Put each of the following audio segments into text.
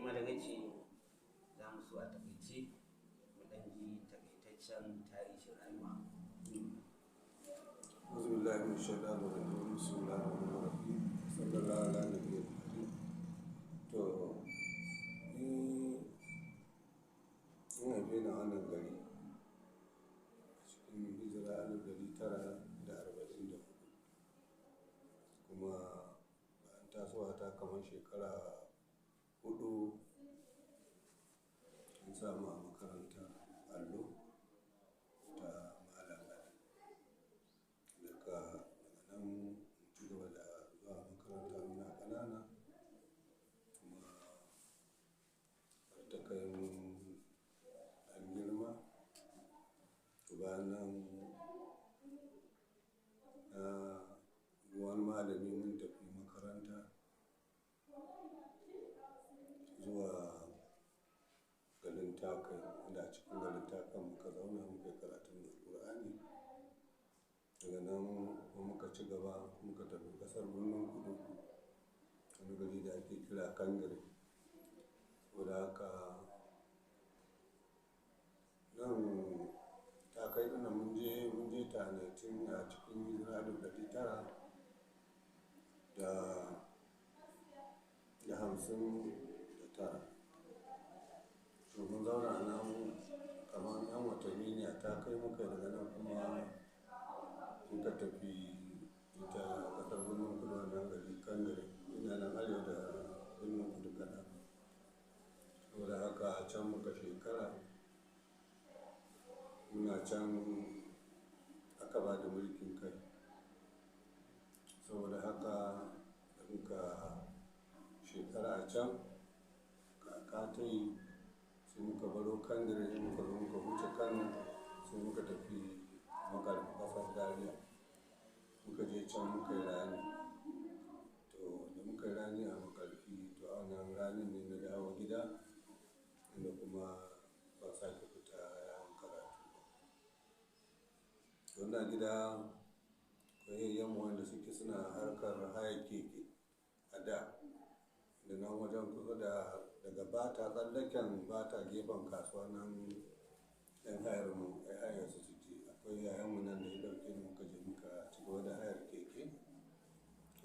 Girma dagaci, za mu so a takaice mu ɗan ji takaitaccen tarihin rayuwa. أعوذ بالله من الشيطان الرجيم، بسم الله الرحمن الرحيم، صلى الله على النبي الكريم. To, ni an haife ni a wannan gari a cikin hijira 1944, kuma bayan tasowa ta kamar shekara 4 an samu a makarantar allo ta Malam Ali. Daga nan mun ci gaba da zuwa makaranta muna ƙanana, kuma har ta kai mun ɗan girma. To, bayan nan na wani malami mun tafi makaranta zuwa garin Takai, inda a cikin garin Takai muka zauna muka yi karatun Alqur'ani. Daga nan kuma muka ci gaba muka tafi ƙasar Birnin Kudu, wani gari da ake kira Kangere. Saboda haka nan Takai ɗin nan mun je ta 19 a cikin hijira 1959. To, mun zauna a nan kamar 'yan watanni ne a Takai muka yi, daga nan kuma muka tafi ita ƙasar Birnin Kudu, wannan gari Kangere. Ina nan arewa da Birnin Kudu kaɗan. Saboda haka a can muka shekara. Muna can aka ba da mulkin kai. Saboda haka da muka shekara a can, kaka ta yi sai muka baro Kangere, muka zo muka wuce Kano, sai muka tafi Makarfi, ƙasar Zaria. Muka je can muka yi rani. To, da muka yi rani a Makarfi, to a wannan ranin ne na dawo gida, inda kuma ban sake fita yawon karatu ba. To, ina gida akwai yayyenmu wanda suke suna harkar hayar keke a da. Da nan wajen kusa da daga Bata, tsallaken Bata, gefen kasuwa nan 'yan hayar mu, 'yan hayar su suke. Akwai yayanmu nan da ya ɗauke ni muka je muka ci gaba da hayar keke.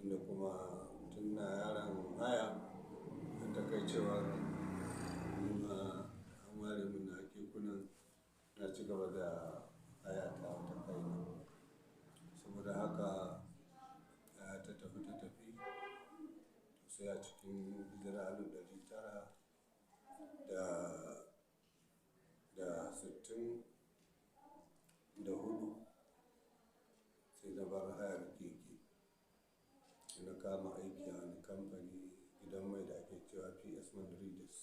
Inda kuma tun na yaron haya har ta kai cewar ni ma an ware mun na kekunan, na ci gaba da haya ta ta kaina. Saboda haka ta tafi ta tafi. To, sai a cikin hijira 1964 sai na bar hayar keke. Sai na kama aiki a wani kamfani, gidan mai da ake cewa PS Madridis.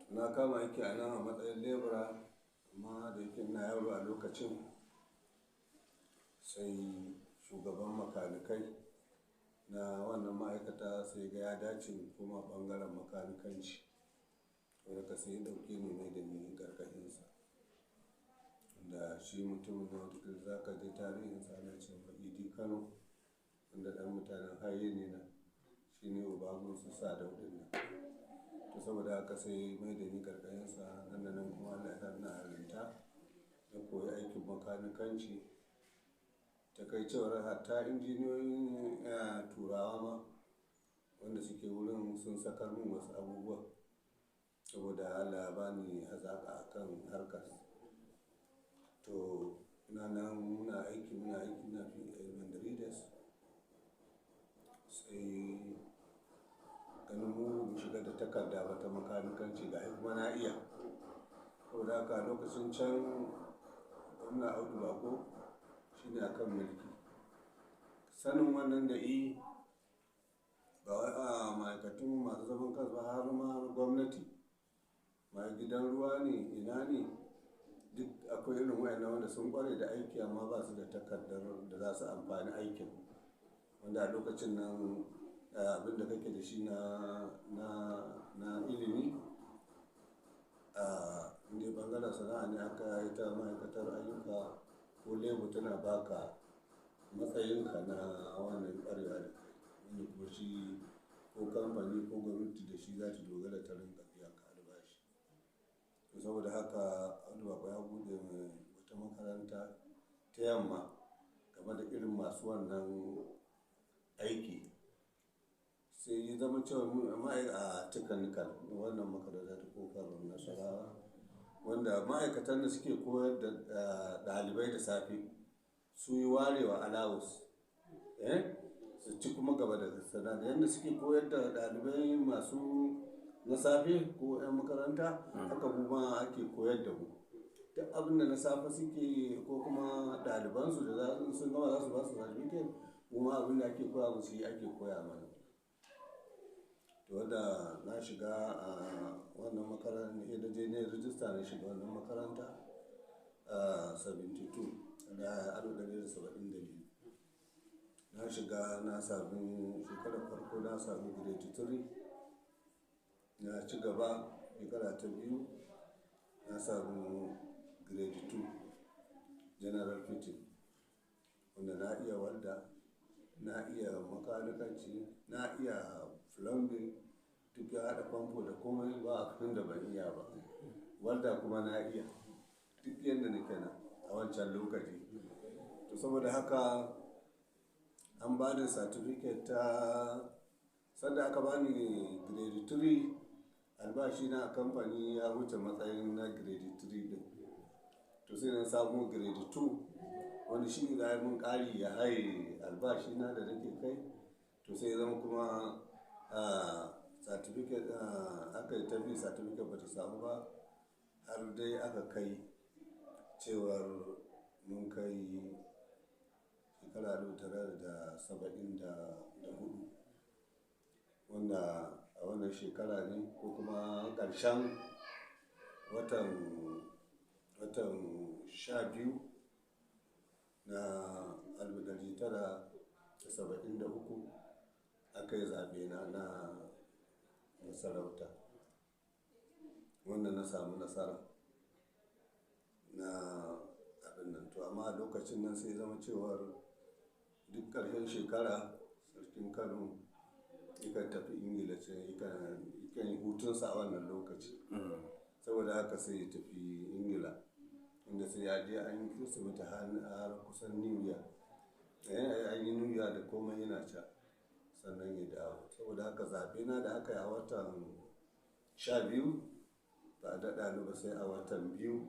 To, na kama aiki a nan a matsayin lebura, amma da yake ina yaro a lokacin, sai shugaban makanikai na wannan ma'aikata sai ga ya dace in koma ɓangaren makanikanci. Saboda haka sai ya ɗauke ni mai da ni ƙarƙashinsa. Da shi mutumin nan wataƙila za ka ji tarihinsa, ana ce ma Idi Kano, wanda ɗan mutanen Haye ne nan. Shi ne uba su Sadau ɗin nan. To, saboda haka sai mai da ni ƙarƙashinsa, nan da nan kuma Allah ya sa ina yarinta. Na koyi aikin makanikanci. Ta kai cewar hatta injiniyoyin Turawa ma wanda suke wurin sun sakar mun wasu abubuwa. Saboda Allah ya bani hazaƙa a kan harkar. To, ina nan muna aiki, muna aiki ina PS Madridis. Sai ganin mu mu shiga da takarda ba ta makanikanci, ga kuma na iya. Saboda haka lokacin can Gwamna Audu Bako shine a kan mulki. Sanin wannan da i ba wai a ma'aikatu masu zaman kansu ba, har ma gwamnati. Ma gidan ruwa ne, ina ne, duk akwai irin wayannan wanda sun ƙware da aiki amma ba su da takardar da za su amfani aikin. Wanda a lokacin nan abin da kake da shi na ilimi, indai ɓangaren sana'a ne aka yi ta ma'aikatar ayyuka ko lebur tana baka matsayinka na wannan ƙwarewa da kai. Wanda kuma shi ko kamfani ko gwamnati da shi za ta dogara ta rinka biyan ka albashi. To saboda haka Audu Bako ya buɗe wata makaranta ta yamma game da irin masu wannan aiki. Sai ya zama cewa a technical wannan makaranta ta Kofar Nasarawa, wanda ma'aikatan da suke koyar da ɗalibai da safe su yi warewa allowance, su ci kuma gaba da sana'a. Yanda suke koyar da ɗalibai masu na safe ko 'yan makaranta, haka kuma ake koyar da mu. Duk abin da na safe suke yi ko kuma ɗalibansu da sun gama za su ba su certificate, kuma abin da ake koya musu shi ake koya mana. To wanda na shiga a wannan makaranta, na je na yi rijista na shiga wannan makaranta a 72, da 1972. Na shiga na sami shekarar farko na sami grade 3. Na ci gaba shekara ta biyu na sami grade 2 general fitting, wanda na iya walda, na iya makanikanci, na iya plumbing, duk ya haɗa famfo da komai, ba abin da ban iya ba. Walda kuma na iya duk yadda nake nan a wancan lokaci. To saboda haka an bani certificate ta sanda aka bani grade 3, albashi na a kamfani ya wuce matsayin na grade 3 ɗin. To sai na samu grade 2 wanda shi ne za a yi mun ƙari ya haye albashi na da nake kai. To sai ya zama kuma certificate aka yi tafi certificate ba ta samu ba har dai aka kai cewar mun kai shekara 1974, wanda a wannan shekara ne ko kuma ƙarshen watan 12 na 1973 aka yi zaɓe na sarauta, wanda na samu nasara na abin nan. To amma a lokacin nan sai ya zama cewar duk ƙarshen shekara sarkin Kano yakan tafi Ingila ce, yakan yi hutunsa a wannan lokaci. Saboda haka sai ya tafi Ingila, inda sai ya je an yi Kirsimeti har kusan New Year. An yi New Year da komai yana can sannan ya dawo. Saboda haka zaɓe na da aka yi a watan 12 ba a daɗa ni ba sai a watan biyu,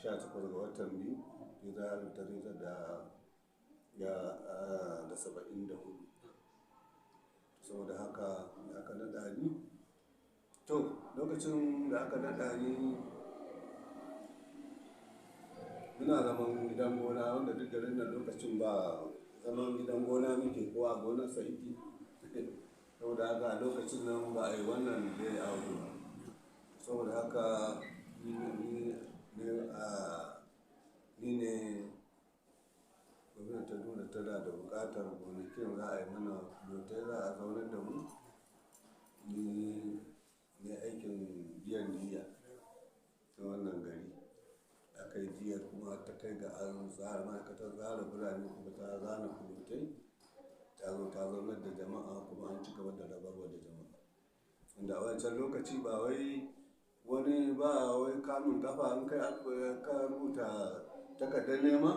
18 ga watan biyu, hijira 1974. Saboda haka da aka naɗa ni. To lokacin da aka naɗa ni muna zaman gidan gona, wanda duk garin nan lokacin ba zaman gidan gona muke ko a gonar Saidi. Saboda haka a lokacin nan ba a yi wannan layout ba. Saboda haka ni ne gwamnati ta nuna tana da buƙatar gonakin za a yi mana fulotai za a zaunar da mu. Ni ne aikin biyan diyya na wannan gari. Aka yi diyyar kuma ta kai ga an tsara ma'aikatar tsara birane kuma ta zana fulotai. Ta zo ta zaunar da jama'a kuma an ci gaba da rabarwa da jama'a. Wanda a wancan lokaci ba wai wani ba wai kamun kafa in kai ka rubuta takardar nema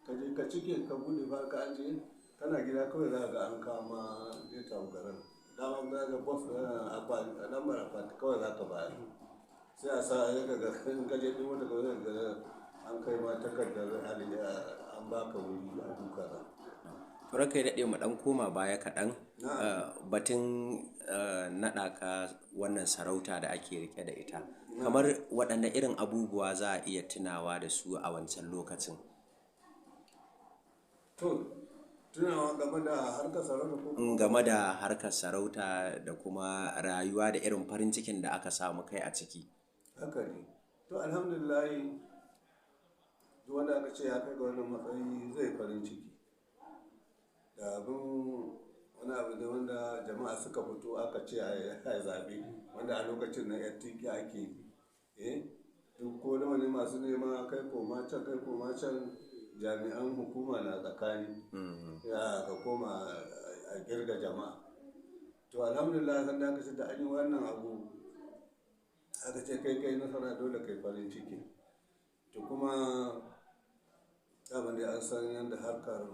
ka je ka cike ka buɗe ba ka ajiye, kana gida kawai za ka ga an kama data garin. Dama za ka box lambar akwati kawai za ka bayar. Sai a sa ya ga in ka je ɗin wata kawai za ka ga an kai ma takardar an ba ka wuri a duka. To ranka ya daɗe, mu ɗan koma baya kaɗan. Batun naɗa ka wannan sarauta da ake riƙe da ita. Kamar waɗanne irin abubuwa za a iya tunawa da su a wancan lokacin? To tunawa game da harkar sarauta ko? Game da harkar sarauta da kuma rayuwa da irin farin cikin da aka samu kai a ciki. Haka ne. To alhamdulillah, duk wanda aka ce ya kai ga wannan matsayi zai farin ciki. Da abin wani abu ne wanda jama'a suka fito aka ce a yi zaɓe, wanda a lokacin nan yar tiki ake yi. Duk ko nawa ne masu nema kai koma can kai koma can, jami'an hukuma na tsakani. Ya ka koma a ƙirga jama'a. To alhamdulillah, sanda aka ce da an yi wannan abu, aka ce kai kai nasara, dole kai farin ciki. To kuma daman dai an san yadda harkar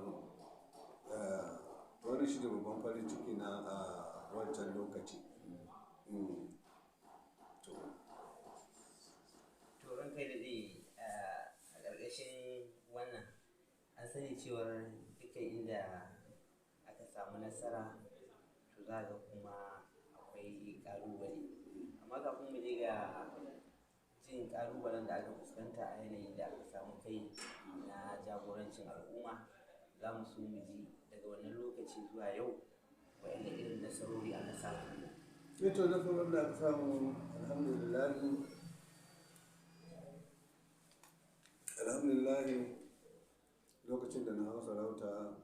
wani shi da babban farin ciki na a wancan lokaci. To. To, ranka ya daɗe, a ƙarƙashin wannan an sani cewar dukkan inda aka samu nasara, to za ga kuma akwai ƙalubale. Amma kafin mu je ga jin ƙalubalen da aka fuskanta a yanayin da aka samu kai na jagorancin al'umma, za mu so mu ji daga wannan lokaci zuwa yau, waɗanne irin nasarori aka samu? To, nasarar da aka samu, alhamdulillah, alhamdulillah, lokacin da na hau sarauta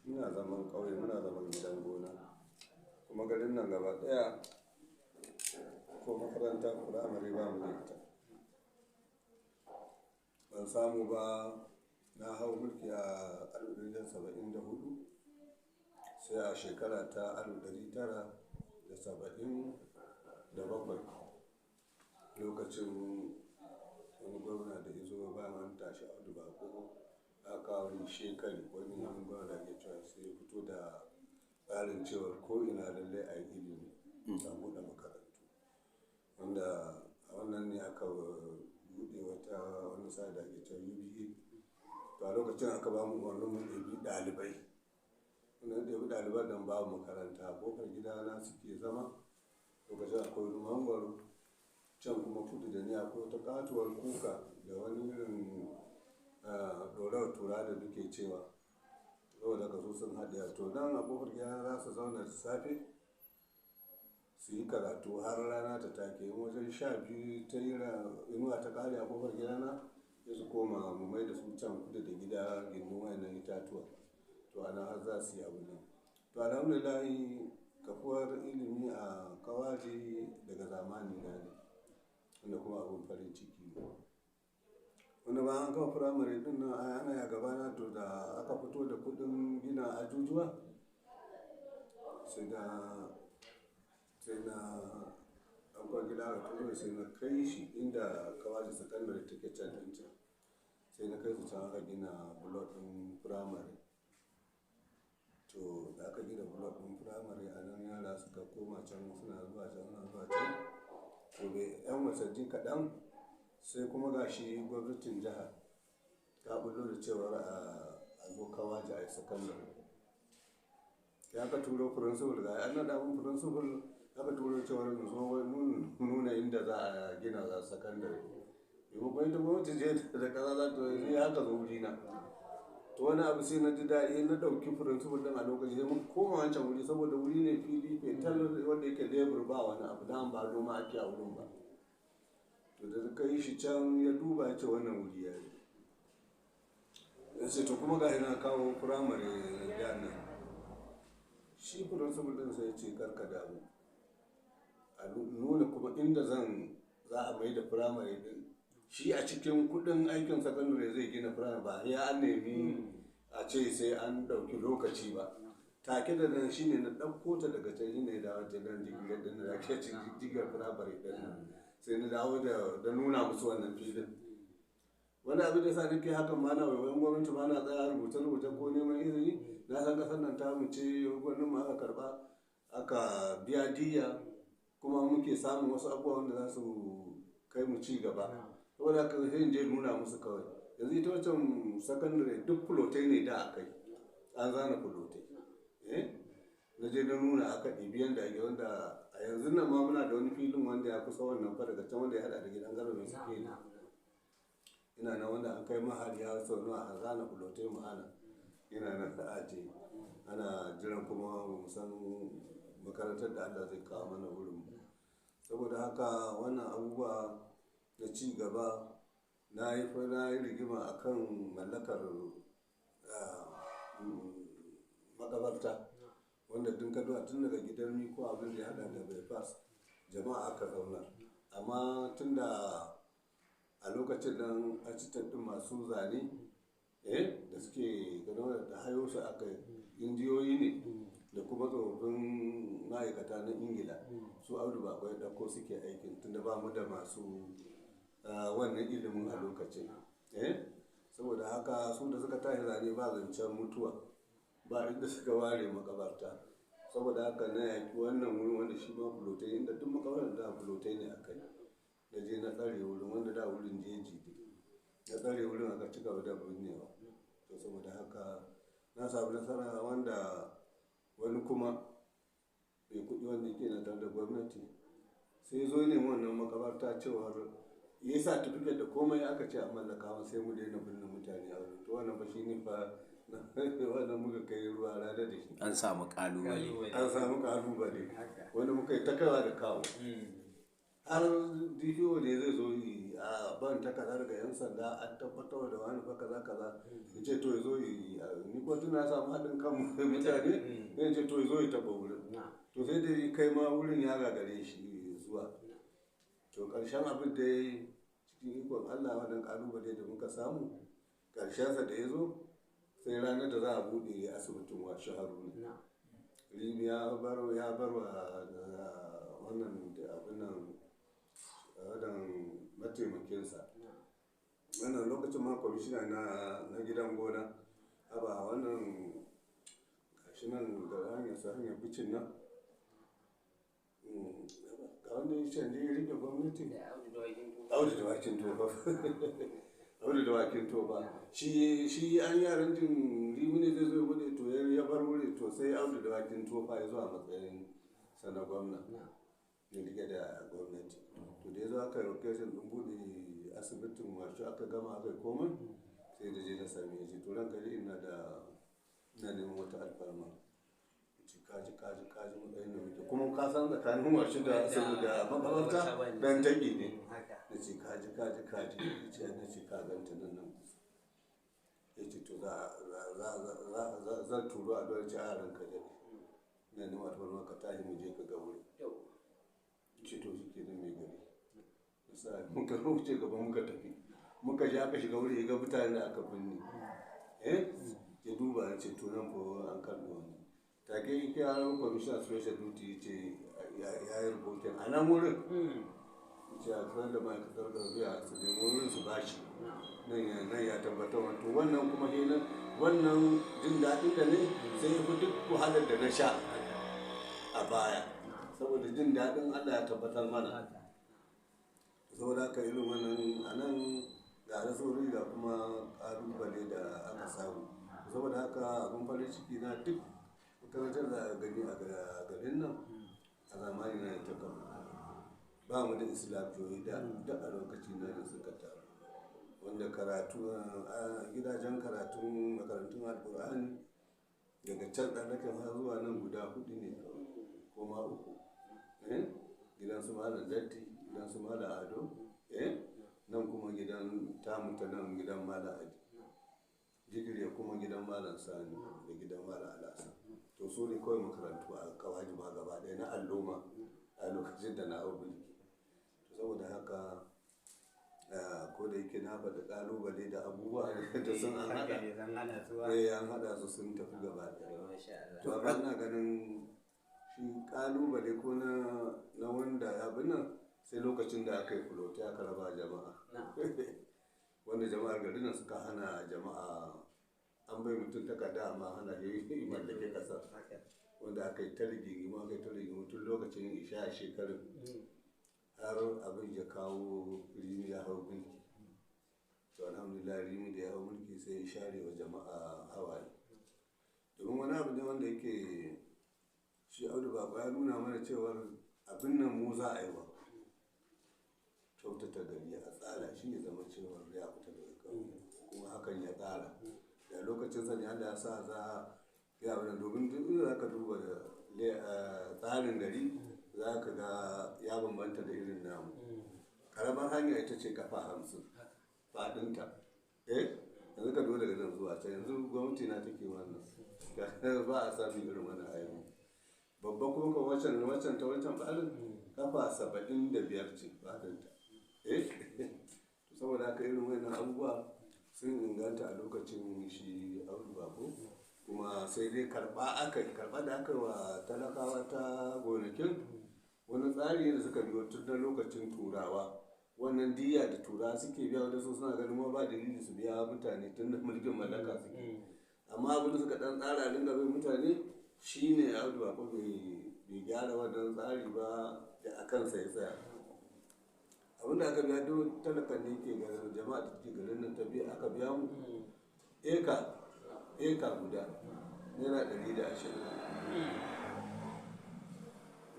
muna zaman ƙauye, muna zaman gidan gona, kuma garin nan gaba ɗaya ko makaranta firamare ba mu da ita. Ban samu ba. Na hau mulki a 1974, sai a shekara ta 1977, lokacin wani gwamna da ya zo bayan an tashi Audu Bako, aka kawo shekari wani gwamna da ake cewa, sai ya fito da tsarin cewar ko ina lallai a yi ilimi, a buɗe makarantu, wanda a wannan ne aka buɗe wata wani sa da ake cewa UBE. To, a lokacin aka ba mu umarnin mu ɗebi ɗalibai. Wannan ɗebi ɗaliban nan, babu makaranta, a ƙofar gidana suke zama. Lokacin akwai wani mangwaro can, kuma kudu da ni akwai wata katuwar kuka da wani irin ɗorawar tura da muke cewa, saboda ka so sun haɗe. To, nan a ƙofar gidana za su zauna da safe su yi karatu har rana ta take. In wajen 12 ta yi, inuwa ta ƙare a ƙofar gidana, sai su koma, mu mai da su can kudu da gida, gindin wayannan itatuwa. To, ana har za su yi abu nan. To, alhamdulillah, kafuwar ilimi a Kawaji daga zamani na ne, wanda kuma abun farin ciki ne. Wanda bayan an kafa firamare din nan ana ya gabana. To, da aka fito da kuɗin gina ajujuwa, sai na ɗan kwangila aka turo, sai na kai shi inda Kawaji Sakandare take can ɗin can. Sai na kai su can, aka gina block ɗin firamare. To, da aka gina block ɗin firamare a nan, yara suka koma can, suna zuwa can, suna zuwa can. To, bai yan watanni kaɗan, sai kuma gashi gwamnatin jiha ta bullo da cewar a zo Kawaji a yi sakandare. Ya aka turo principal, ga an naɗa mun principal, aka turo cewar in zo nuna inda za a gina za sakandare. Maimakon ita gwamnati je da ƙasa za ta yi, haka zo wurina. To, wani abu sai na ji daɗi, na ɗauki principal ɗin a lokaci, sai mun koma wancan wuri, saboda wuri ne fili fetal wanda yake lebur, ba wani abu, dan ba noma ake a wurin ba. To, da ka yi shi can, ya duba, ya ce wannan wuri ya yi. Ya ce to, kuma ga ina kawo firamare da nan. Shi principal ɗin sai ya ce kar ka damu, a nuna kuma inda zan za a mai da firamare ɗin. Shi a cikin kuɗin aikin sakandare zai gina firamare, ba ya an nemi a ce sai an ɗauki lokaci ba. Take da nan shine na ɗauko ta daga can, shine da dawo nan jigilar ɗin da ake jigilar firamare ɗin nan. Sai na dawo da nuna musu wannan filin. Wani abin da sa nake hakan, ma na waiwayen gwamnati, ba na tsaya rubuce rubuce ko neman izini. Na san kasar nan ta mu ce, gwamnatin mu aka karba, aka biya diya, kuma muke samun wasu abubuwa wanda za su kai mu ci gaba. Saboda haka sai in je nuna musu kawai. Yanzu ita wancan sakandare duk fulotai ne da aka yi, an zana fulotai. Eh, na je na nuna, aka ɗibi yanda ake, wanda a yanzu nan ma muna da wani filin wanda ya kusa wannan fa daga can, wanda ya haɗa da gidan Garba mai suke ina nan, wanda an kai mahari ya sau nawa a zana fulotai mu hana, ina nan da aje ana jiran, kuma mu san makarantar da Allah zai kawo mana wurin mu. Saboda haka wannan abubuwa na ci gaba, na yi rigima akan mallakar makabarta, wanda tun ka tun daga gidan ko abin da ya hada da bypass, jama'a aka zauna. Amma tun da a lokacin nan architect din masu zane da suke gano da hayo su aka indiyoyi ne. Da kuma tsofaffin ma'aikata na Ingila, su Audu Bako ya ɗauko suke aikin, tunda ba mu da masu wannan ilimin a lokacin. Saboda haka su da suka tashi zane ba zancen mutuwa, ba inda suka ware makabarta. Saboda haka na yaƙi wannan wurin wanda shi ma fulotai, inda duk makabartar da fulotai ne a kai. Na je na tsare wurin wanda da wurin jeji ne. Na tsare wurin aka ci gaba da binnewa. To saboda haka na samu nasara, wanda wani kuma mai kuɗi wanda yake na tare da gwamnati sai zo ne wannan makabarta cewar ya sa certificate da komai, aka ce a mallaka masa, sai mu daina binne mutane a wurin. To wannan fa shi ne fa wannan muka kai ruwa rana da shi. An samu kalubale. An samu kalubale wanda muka yi ta kaiwa da kawo, har DPO ne zai zo yi a ban takarda daga yan sanda, an tabbatar da wani fa kaza kaza, ya ce to ya zo yi. Ni ko tun na samu haɗin kan mutane, ya ce to ya zo ya taɓa wurin. To sai dai kai ma wurin ya gagare shi zuwa. To ƙarshen abin da ya yi, cikin ikon Allah, wannan kalubale da muka samu, ƙarshensa da ya zo sai ranar da za a buɗe asibitin Washe Haruna Rimi ya bar wa wannan da abin nan, wannan mataimakinsa, wannan lokacin ma kwamishina na gidan gona, haba wannan gashi nan da hanyar sa hanyar bicin nan, ga wanda ya canje ya rike gwamnati. Da Audu Dawakin Tofa. Audu Dawakin Tofa, Audu Dawakin Tofa, shi an yaran jin Rimi ne zai zo ya bude, to ya bar wuri. To sai Audu Dawakin Tofa ya zo a matsayin sa na gwamna ne rike da gwamnati. To da ya zo aka yi occasion din bude asibitin wato aka gama aka yi komai, sai da je na same shi, to ranka dai, ina da ina neman wata alfarma. Ce kaji kaji kaji matsayin da muke, kuma ka san tsakanin wasu da saboda makabarta dan taƙi ne. Na ce kaji kaji kaji, ce na ce ka ganta nan nan kusa. Ya ce to za zan turo a dole. Ce a ranka daɗe, ina neman alfarma ka tashi mu je ka ga wuri. Ce to shi ke nan mai gari. Sa muka wuce gaba muka tafi, muka je aka shiga wuri, ya ga mutane da aka binne, ya duba, ya ce to nan fa an karɓi wani. Take ya kira commissioner special duty, ya ce ya yi rubutun a nan wurin, ce a sanar da ma'aikatar garbiya su nemi wurin su bashi nan ya tabbatar. Wato wannan kuma ne nan wannan jin daɗin da ne sai ya fi duk wahalar da na sha a baya, saboda jin daɗin Allah ya tabbatar mana. Saboda haka irin wannan a nan ga nasarori ga kuma ƙalubale da aka samu. Saboda haka abin farin ciki na, duk makarantar da aka gani a garin nan a zamani na ta kafa. Ba mu da islamiyoyi da duk a lokaci na da suka taru, wanda karatu a gidajen karatun makarantun Alkur'ani daga can tsallaken har zuwa nan guda hudu ne kawai ko ma uku, gidan su Malam Datti, gidan su Malam Ado, nan kuma gidan tamu ta nan gidan Malam Adi Jigire, kuma gidan Malam Sani da gidan Malam Alasa. To su ne kawai makarantu a Kawaji ma gaba ɗaya na allo ma a lokacin da na hau mulki. To saboda haka, ko da yake na faɗi ƙalubale da abubuwa da sun an haɗa, an haɗa su sun tafi gaba ɗaya. To amma ina ganin shi ƙalubale ko na wanda abin nan, sai lokacin da aka yi fulota aka raba jama'a, wanda jama'ar garin nan suka hana jama'a, an bai mutum takarda amma hana shi mallake ƙasa, wanda aka yi ta rigingimu, aka yi ta rigingimu tun lokacin isha a shekarun har abin ya kawo Rimi ya hau mulki. To alhamdulillah, Rimi da ya hau mulki sai ya share wa jama'a hawaye, domin wani abu ne wanda yake shi Audu Bako ya nuna mana cewar abin nan mu za a yi wa kyautata gari, a tsara shi ya zama cewar ya fita daga ƙauye, kuma hakan ya tsara da lokacin sani Allah ya sa za ya wani, domin duk inda za ka duba tsarin gari za ka ga ya bambanta da irin namu. Karamar hanya ita ce kafa 50 faɗinta. Yanzu ka dole daga nan zuwa can, yanzu gwamnati na take wannan, ba a samun irin wannan a yanzu. Babba kuma ka wancan wancan ta wancan ɓarin kafa 75 ce faɗinta. Saboda haka irin wannan abubuwa sun inganta a lokacin shi Audu Bako. Kuma sai dai karɓa aka yi, karɓa da aka yi wa talakawa ta gonakin, wani tsari da suka biyo tun na lokacin Turawa. Wannan diyya da Turawa suke biya, wanda su suna ganin ma ba dalili su biya mutane tun da mulkin mallaka suke. Amma abin da suka ɗan tsara dinga bai mutane shine Audu Bako bai gyara wannan tsari ba, da a kansa ya tsaya. Abin da aka biya duk talakan da yake garin, jama'a da take garin nan ta biya, aka biya mu eka guda ₦120.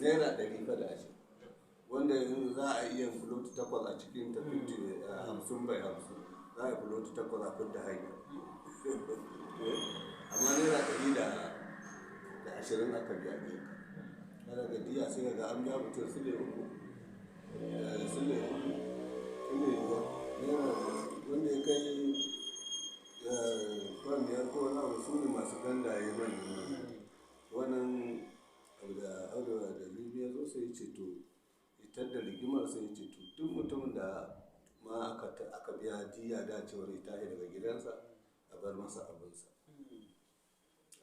₦120. Wanda yanzu za a iya fuloti 8 a cikin ta 50 by 50. Za a yi fuloti 8 a fidda hanya. Amma ₦120 aka biya eka. Kada ga diya sai ga an biya mutum sile 3, sile 4, sile 5, naira wanda ya kai kwan 5 ko wani abu, su ne masu gandaye manyan nan. Wannan abu da Audu da Libi ya zo sai ya ce to, ita da rigimar sai ya ce to, duk mutumin da ma aka biya diyya da cewar ya tashi daga gidansa, a bar masa abinsa.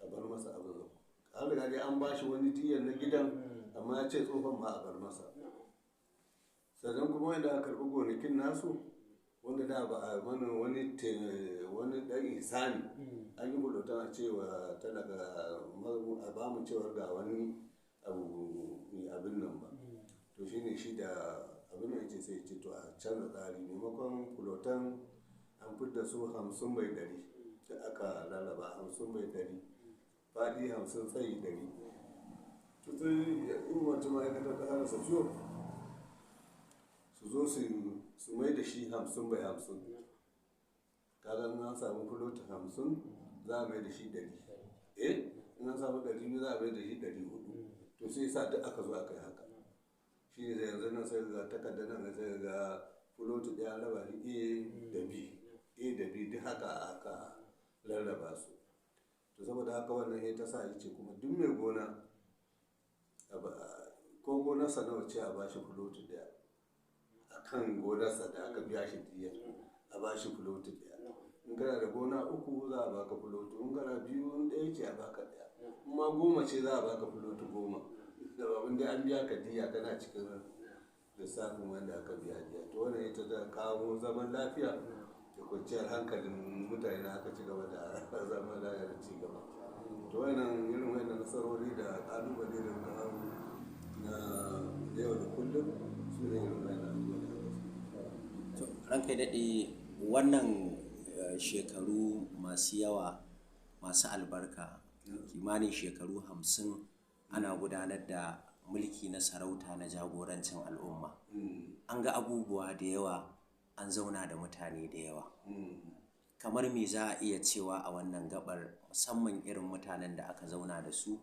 A bar masa abinsa. An riga dai an ba shi wani diyyar na gidan, amma ya ce tsohon ma a bar masa. Sannan kuma wanda aka karɓi gonakin nasu, wanda da ba a mana wani wani ɗan ihsani, an yi bulotan a cewa talaka a ba mu cewar ga wani abu mai abin nan ba. To shine shi da abin da ya ce sai ya ce to a canza tsari, maimakon fulotan an fidda su 50 by 100 da aka rarraba 50 by 100, faɗi 50 tsayi 100. To sai ya umarci ma'aikatar ƙasa da safiyo su zo su mai da shi 50 by 50. Kaga in an samu fuloti 50 za a mai da shi 100. In an samu 200 za a mai da shi 400. To sai sa duk aka zo aka yi haka. Shi ne yanzu nan sai ga takardar nan sai ga fuloti ɗaya an raba shi A da B, A da B, duk haka aka rarraba su. To saboda haka wannan ya ta sa ya ce kuma duk mai gona, ko gonarsa nawa ce, a ba shi fuloti ɗaya. A kan gonarsa da aka biya shi diyyar, a ba shi fuloti ɗaya. In kana da gona 3 za a baka fuloti, in kana 2, in 1 ce a baka 1. In ma 10 ce za a baka fuloti 10. Da babun dai an biya ka diyya kana cikin lissafin wanda aka biya diyya. To wannan ita ta kawo zaman lafiya da kwanciyar hankalin mutane na aka ci gaba da zaman lafiya da ci gaba. To wannan irin wannan nasarori da ƙalubale da muka samu na yau da kullum su ne irin wannan abubuwan da aka samu. To ranka ya daɗe, wannan shekaru masu yawa masu albarka, kimanin shekaru 50 ana gudanar da mulki na sarauta na jagorancin al'umma. An ga abubuwa da yawa, an zauna da mutane da yawa. Kamar me za a iya cewa a wannan gaɓar, musamman irin mutanen da aka zauna da su,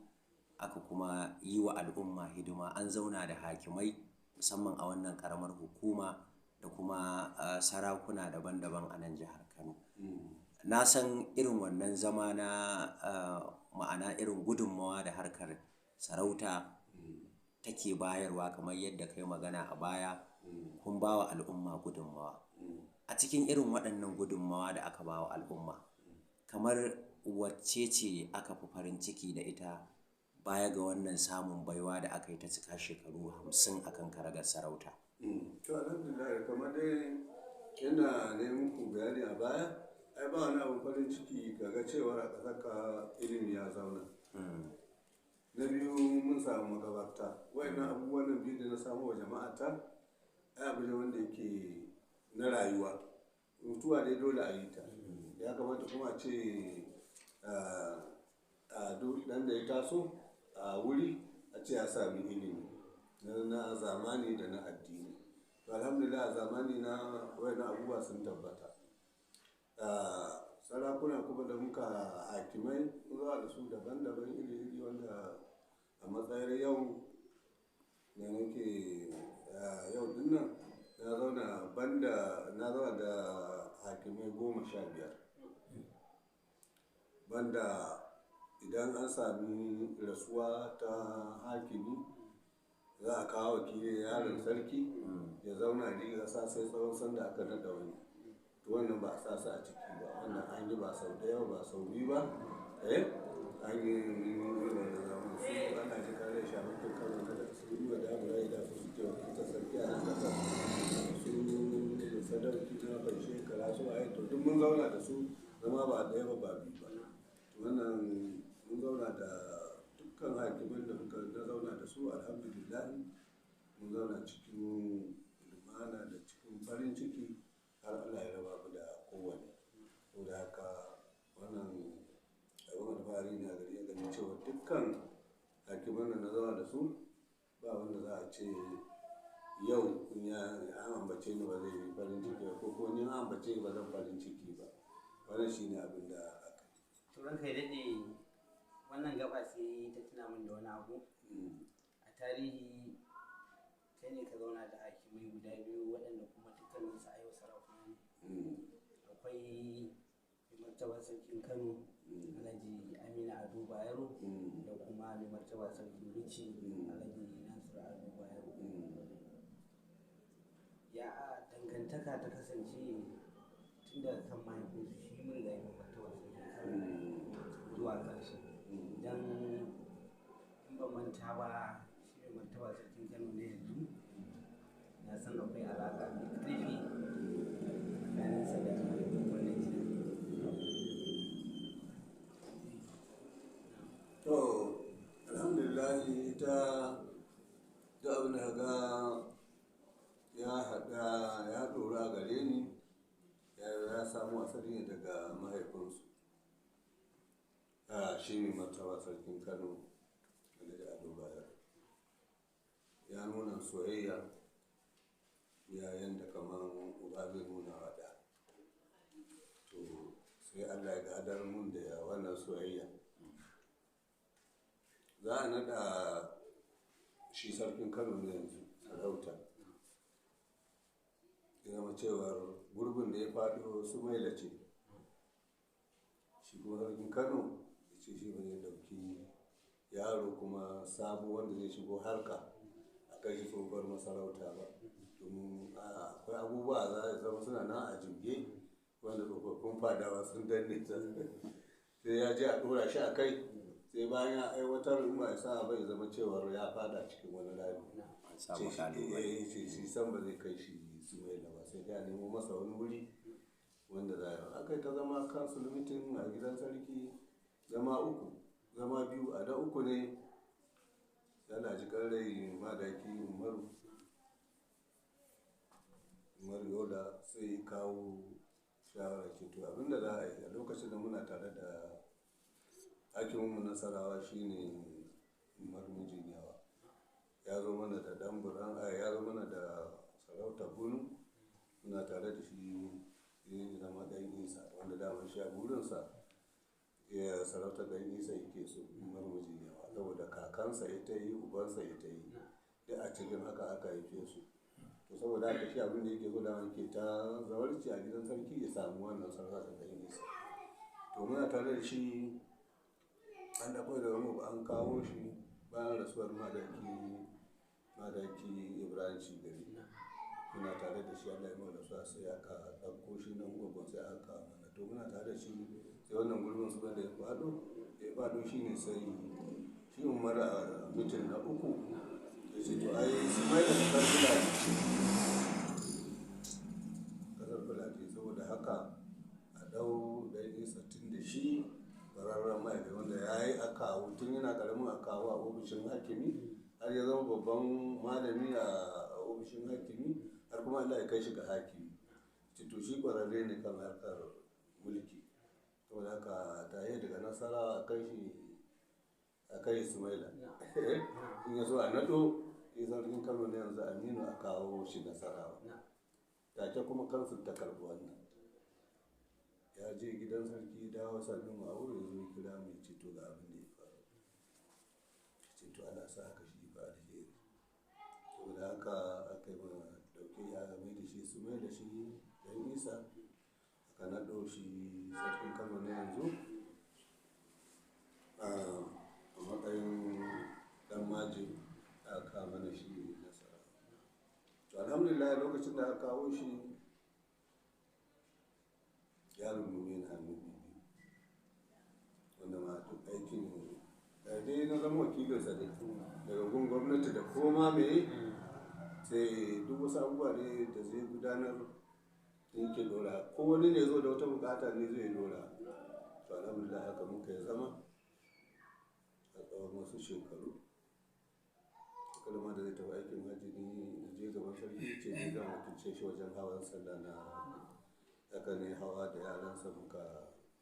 aka kuma yi wa al'umma hidima, an zauna da hakimai musamman a wannan ƙaramar hukuma da kuma sarakuna daban-daban a nan jihar Kano. Na san irin wannan zama na ma'ana irin gudunmawa da harkar sarauta take bayarwa, kamar yadda kai magana a baya, kun ba wa al'umma gudunmawa. A cikin irin waɗannan gudunmawa da aka ba wa al'umma, kamar wacce ce aka fi farin ciki da ita baya ga wannan samun baiwa da aka yi ta cika shekaru 50 a kan karagar sarauta? To alhamdulillah, kamar dai yadda na yi muku bayani a baya, ai ba wani abin farin ciki kaga cewar a ƙasar ka ilimi ya zauna. Na biyu mun samu makabarta. Waɗannan abubuwan nan biyu da na samu wa jama'a ta, ai abu ne wanda yake na rayuwa. Mutuwa dai dole a yi ta. Ya kamata kuma a ce, duk ɗan da ya taso a wuri a ce ya sami ilimi na zamani da na addini. To alhamdulillah a zamani na waɗannan abubuwa sun tabbata. Sarakuna kuma da muka hakimai mun zauna da su daban-daban iri-iri, wanda a matsayin yau da nake yau din nan na zauna banda na zauna da hakimai 15. Banda idan an sami rasuwa ta hakimi, za a kawo wakili yaron sarki ya zauna riga sa sai tsawon sanda aka naɗa wani. To wannan ba a sa su a ciki ba. Wannan an yi ba sau ɗaya ba sau biyu ba. An yi irin wannan zaman su ana ji kare shamakin Kano na da su yi wa damurai da su suke wakiltar sarki a nan ƙasar, su Sadauki na bai shekara su a to duk mun zauna da su, zama ba ɗaya ba ba biyu ba. Wannan mun zauna da dukkan hakiman da muka na zauna da su, alhamdulillah, mun zauna cikin lumana da cikin farin ciki har Allah ya raba mu da kowane. Saboda haka wannan abin alfahari ne a gare ganin cewa dukkan hakiman da na zauna da su, ba wanda za a ce yau in ya an ambace ni ba zai yi farin ciki ba, ko kuma ni an ambace ni ba zan farin ciki ba. Wannan shine abin da aka yi. To ranka ya daɗe, wannan gaba sai ta tuna min da wani abu. A tarihi kai ne ka zauna da hakimai guda biyu waɗanda kuma dukkaninsu a yau sarakuna ne. Akwai mai martaba Sarkin Kano, Alhaji Aminu Ado Bayero, da kuma mai martaba Sarkin Bichi, Alhaji Nasiru Ado Bayero. Ya dangantaka ta kasance tun daga kan mahaifinsu shi marigayi mai martaba Sarkin Kano zuwa kansu? Don in ban manta ba, shi mai martaba Sarkin Kano ne yanzu, na san akwai alaƙa mai ƙarfi tsakaninsa da wannan gida. To, alhamdulillah, ita duk abin da ga ya haɗa ya ɗora a gare ni ya samu asali ne daga mahaifinsu. A shi ne martaba Sarkin Kano, Alhaji Ado Bayero. Ya nuna soyayya yayin da kamar uba zai nuna wa ɗa. To sai Allah ya gadar mun da wannan soyayya. Za a naɗa shi Sarkin Kano ne yanzu sarauta. Ya zama cewar gurbin da ya faɗo Sumaila ce. Shi kuma Sarkin Kano ya ce shi ba zai ɗauki yaro kuma sabo wanda zai shigo harka a kai shi tsohuwar masarauta ba. Domin akwai abubuwa za a zama suna nan a jibge wanda tsofaffin fadawa sun danne ta. Sai ya je a ɗora shi a kai, sai bayan ya aiwatar, in ba ya sa ba, ya zama cewar ya fada cikin wani rami. An samu kalubale. Eh, ce shi san ba zai kai shi Sumaila ba, sai dai a nemo masa wani wuri wanda za a yi. Aka yi ta zama council meeting a gidan sarki, zama uku, zama biyu, a da uku ne yana ji rai Madaki Umaru Yola sai ya kawo shawara, ce to abinda za a yi, a lokacin da muna tare da hakiminmu Nasarawa, shine Umaru Mijin Yawa, ya zo mana da dan buran, ya zo mana da sarautar Bunu, muna tare da shi, ya zama Dan Isa, wanda daman shi a burinsa ya sarautar Dan Isa yake so, Umaru Mijin Yawa, saboda kakansa ita yi, ubansa ita yi, duk a cikin haka aka haife su. To saboda haka shi abin da yake so dama ke ta zawarci a gidan sarki, ya samu wannan sarauta ta Dan Isa. To muna tare da shi, an ɗauko daga mu an kawo shi bayan rasuwar Madaki Ibrahim Shigari. Muna tare da shi, Allah ya mai rasuwa, sai aka ɗauko shi nan gwaggon sai aka kawo mana. To muna tare da shi, sai wannan gurbin su da ya faɗo, ya faɗo, shi ne sai shi Umar a meeting na uku ya ce to ai su mai da kasar Fulani, kasar Fulani, saboda haka a ɗau Dan Isa, tun da shi bararren mahaifi wanda ya yi akawu tun yana ƙaramin akawu a ofishin hakimi har ya zama babban malami a ofishin hakimi, har kuma Allah ya kai shi ga hakimi. Ce to shi ƙwararre ne kan harkar mulki, saboda haka ta yi daga Nasara a kai shi Sumaila, in ya so a naɗo ya Sarkin Kano na yanzu Aminu a kawo shi Nasarawa. Take kuma kansu ta karɓi wannan. Ya je gidan sarki, dawo sami mu a wuri, ya zo ya kira mu, ya ce to ga abin da ya faru. Ce to ana sa haka shi ba alheri. Saboda haka aka yi mana ɗauke ya mai da shi su mai da shi Dan Isa, aka naɗo shi Sarkin Kano na yanzu a matsayin dan maji, aka mana shi Nasara. To alhamdulillah, lokacin da aka kawo shi ya rungume ni hannu biyu, wanda ma duk aikin Dai na zama wakilinsa dai daga gun gwamnati da koma me, sai duk wasu abubuwa ne da zai gudanar in ke dora, ko wani ne zo da wata bukata ne zai dora. To alhamdulillah, haka muka yi zama a tsawon wasu shekaru. Kalma da zai tafi aikin hajji, ni na je gaban sarki, ce ni zan wakilce shi wajen hawan sallah na. Haka ne, hawa da yaransa muka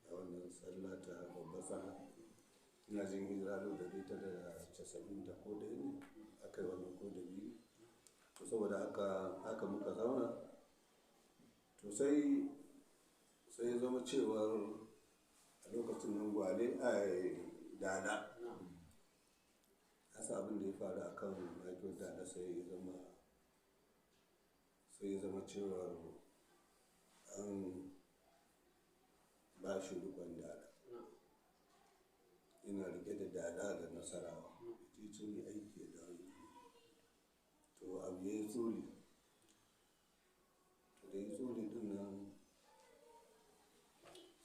a wannan sallah ta babbar sallah. Ina jin hijira 1991 ne aka yi wannan, ko da biyu. To saboda haka, haka muka zauna. To sai ya zama cewar a lokacin nan Gwale, ai Dala, asa abin da ya faru a kan hakin Dala, sai ya zama cewar an ba shi rikon Dala. Ina rike da Dala da Nasarawa, titin yi aiki ya dawo. To abu ya yi tsuri. To da ya tsuri din nan,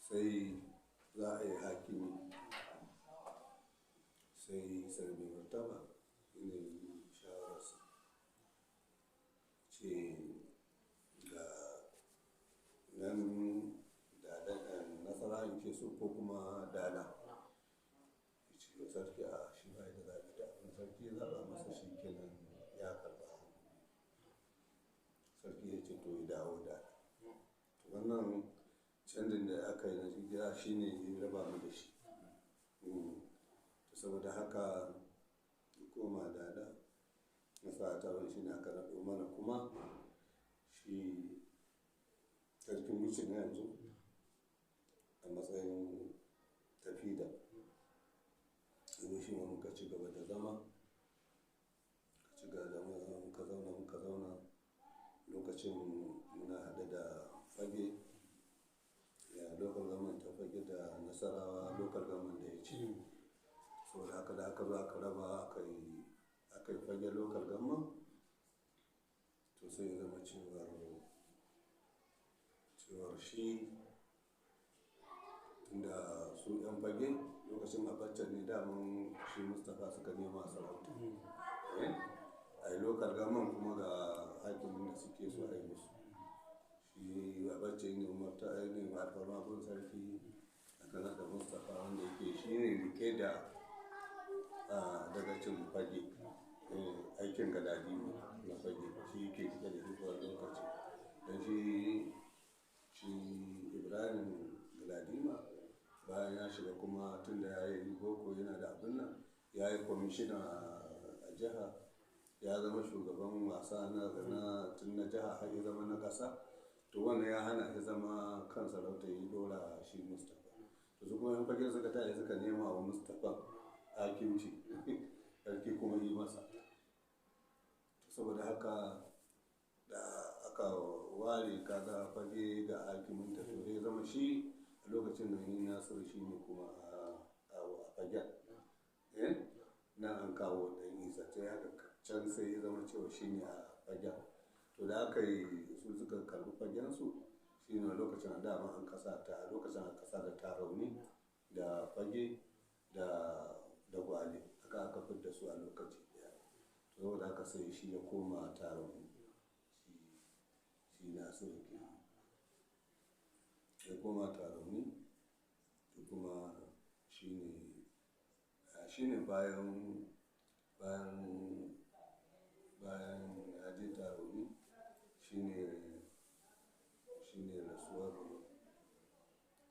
sai za a yi hakimi, sai Sarki Martaba ya nemi shawararsa, ce ga nan Dala, Nasarawa ke so ko kuma Dala. Ya ce wa sarki a shi bai da zaɓi, da abin sarki ya zaɓa masa shi kenan, ya karɓa. Sarki ya ce to ya dawo Dala. To wannan canjin da aka yi na gida shi ne ya raba mu da shi. To saboda haka ya koma Dala, Nasara ta wani shi ne aka naɗo mana kuma shi Sarkin Bichi na yanzu a matsayin tafida. Yanzu shi ma muka ci gaba da zama, muka ci gaba da zama, muka zauna, muka zauna. Lokacin muna haɗe da Fage, ya local government ta Fage da Nasarawa local government da ya ci. Saboda haka da aka zo aka raba, aka yi Fage local government, to sai ya zama cewar shi tunda su 'yan Fage lokacin Abacha ne, daman shi Mustapha suka nema sarauta. Eh? A yi local government kuma ga hakimin da suke so a yi musu. Shi Abacha ne umarta ne alfarma gun sarki, aka naɗa Mustapha wanda yake shi ne rike da dagacin Fage, aikin Galadima na Fage, shi yake rike da shi tsawon lokaci. Don shi Ibrahim Galadima bayan ya shiga kuma, tun da ya yi boko yana da abin nan, ya yi kwamishina a jiha, ya zama shugaban wasa na tun na jiha har ya zama na ƙasa. To wannan ya hana ya zama kan sarauta, ya dora shi Mustapha. To su kuma 'yan Fage suka tashi suka nema wa Mustapha hakimci, sarki kuma yi masa. To saboda haka da aka ware, kaga Fage ga hakimin ta, to ya zama shi a lokacin nan yi Nasiru shi ne kuma a Fagen. Eh? Nan an kawo Ɗan Isa sai haka can, sai ya zama cewa shi ne a Fagen. To da aka yi su suka karɓi Fagensu, shi ne lokacin a dama an kasa ta, a lokacin an kasa da Tarauni da Fage da Gwale, aka fidda su a lokaci ɗaya. To saboda haka sai shi ya koma Tarauni, shi Nasiru kenan. Ya koma Tarauni, to kuma shi ne bayan ya je Tarauni, shi ne rasuwar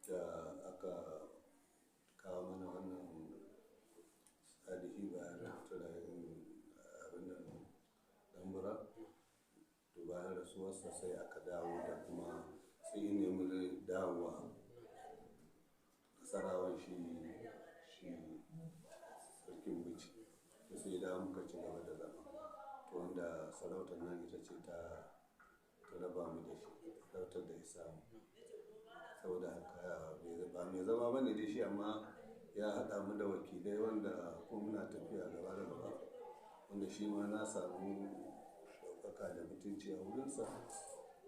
da aka kawo mana wannan Salihi bayan abin nan Ɗanbura. To bayan rasuwarsa sai aka dawo da kuma sai ya nemi dawowa Nasarawan, shi Sarkin Bichi. To sai ya dawo, muka ci gaba da zama. To wanda sarautar nan ita ce ta raba mu da shi, sarautar da ya samu. Saboda haka ba mai zama ba ne dai shi, amma ya haɗa mu da wakilai wanda ko muna tafiya gaba da gaba. Wanda shi ma na samu ɗaukaka da mutunci a wurinsa,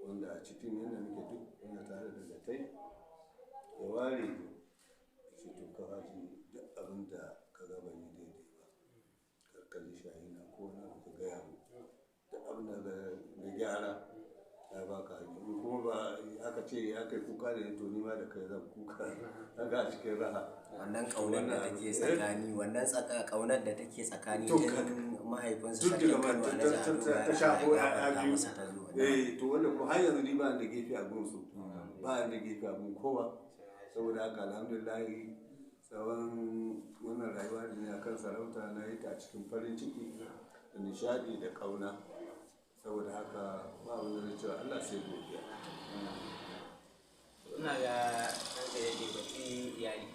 wanda a cikin yanda muke duk muna tare da dagatai. Ya ware ni, ya ce to ka haji duk abin da ka ga ban yi daidai ba, kar ka ji shayi na ko wani abu, ka gaya mu duk abin da na gyara, na baka haƙƙi. In kuma ba aka ce aka yi kuka da ni, to ni ma da kai zan kuka haka a cikin raha. Wannan ƙaunar da Wannan take abu, tsakani, wannan tsaka ƙaunar da take tsakani To, tun mahaifinsa tun Sarkin daga Kano ta Alhaji ta Ado ta ta Bayero, shafo Allah ya ya'ya gafarta biyu. masa, ta zo. Eh, to wanda kuma har yanzu ni ba ni da gefe a gunsu, ba ni da gefe a gun kowa. Saboda haka alhamdulillah, tsawon wannan rayuwa da ni akan sarauta na yi ta a cikin farin ciki da nishadi da ƙauna. Saboda haka ba wanda zai cewa Allah sai godiya. Ina ga ranka ya daɗe, batun iyali.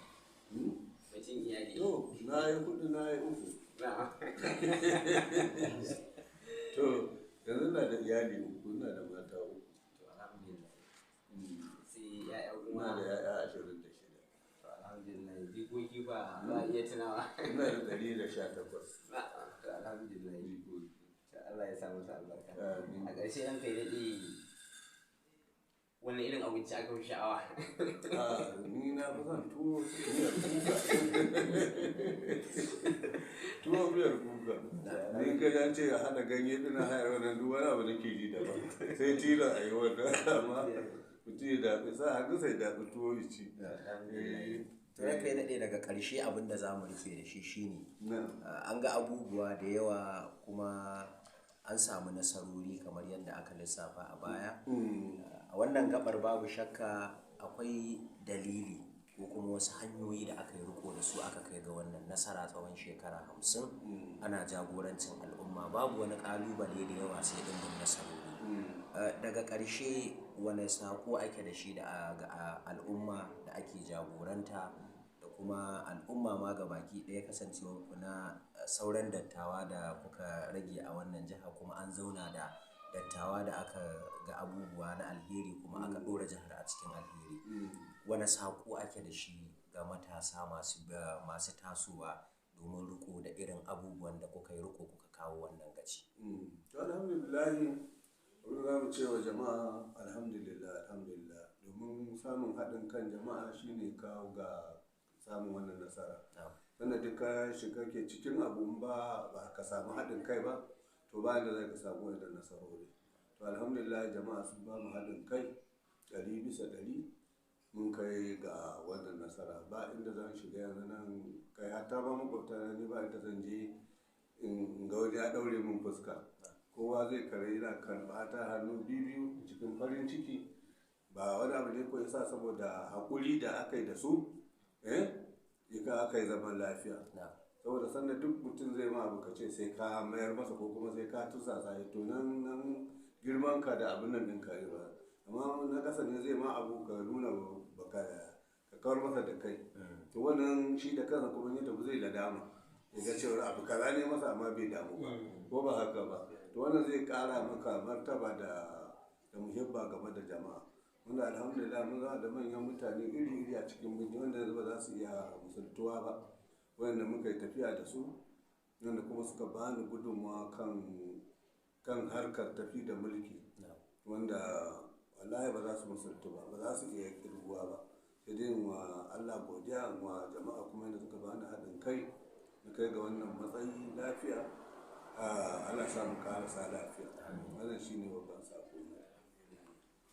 Batun iyali. To, na yi hudu, na yi uku. Na'am. To, yanzu na da iyali uku, ina da mata uku. To, alhamdulillah. Sai ya'ya Ina kuma? da 'ya'ya 26. To, alhamdulillah. Jikoki ba za a iya tunawa? Ina da 118. Na'am. To, alhamdulillah. Jikoki. To, Allah ya sa musu albarka. Amin. A ƙarshe, ranka ya daɗe, wani irin abinci aka fi sha'awa? A, ni na fi son tuwo miyar kuka. Tuwo miyar kuka. Ni ka an ce a haɗa ganye ɗina hayar wannan, duk wani abu nake ji daban. Sai tilan a yi wannan, amma mutum ya daɓi sa hannu sai daɓi tuwo ya ci. Eh. To, ranka ya daɗe, daga ƙarshe abin da za mu rufe da shi shine Na. An ga abubuwa da yawa kuma an samu nasarori kamar yadda aka lissafa a baya. A wannan gabar babu shakka akwai dalili ko kuma wasu hanyoyi da aka yi riko da su aka kai ga wannan nasara tsawon shekara 50 ana jagorancin al'umma, babu wani ƙalubale da yawa sai ɗimbin nasarori. Daga ƙarshe, wane saƙo ake da shi da ga al'umma da ake jagoranta da kuma al'umma ma gabaki ɗaya, kasancewar ku na sauran dattawa da kuka rage a wannan jiha, kuma an zauna da dattawa da aka ga abubuwa na alheri kuma aka ɗora jihar a cikin alheri? Wane saƙo ake da shi ga matasa masu tasowa domin riƙo da irin abubuwan da kuka yi riƙo kuka kawo wannan gaci? To, alhamdulillahi, abin da za mu ce wa jama'a, alhamdulillah, alhamdulillah, domin samun haɗin kan jama'a shine kawo ga samun wannan nasara. Wanda duk ka shiga ke cikin abu, in ba ka samu haɗin kai ba, to ba inda zai ka samu wannan nasarori. To, alhamdulillah, jama'a sun ba mu haɗin kai 100%, mun kai ga wannan nasara. Ba inda zan shiga yanzu nan, kai hatta ba makwabta na ni, ba inda zan je in ga wani ya ɗaure min fuska. Kowa zai kare yana karɓa ta hannu biyu cikin farin ciki. Ba wani abu ne ko yasa, saboda haƙuri da aka yi da su, eh, ika aka yi zaman lafiya. Saboda sanda duk mutum zai ma abu ka ce sai ka mayar masa ko kuma sai ka tursasa shi, to nan nan girman ka da abin nan ɗinka ne ba. Amma na ƙasa ne zai ma abu ka nuna baka ka kawar masa da kai. To, wannan shi da kansa kuma ya tafi zai nadama. Ya ga cewar abu kaza ne masa amma bai damu ba. Ko ba haka ba? To, wannan zai ƙara maka martaba da muhibba game da jama'a. Wanda alhamdulillah mun zama da manyan mutane iri-iri a cikin birni wanda yanzu ba za su iya misaltuwa ba. Wanda muka yi tafiya da su, wanda kuma suka bani gudunmawa kan harkar tafi da mulki. Wanda wallahi ba za su misaltu ba, ba za su iya ƙirguwa ba. Sai dai wa Allah godiya, wa jama'a kuma yadda suka bani haɗin kai na kai ga wannan matsayi lafiya. Allah sa mu ƙarasa lafiya. Wannan shine babban sako.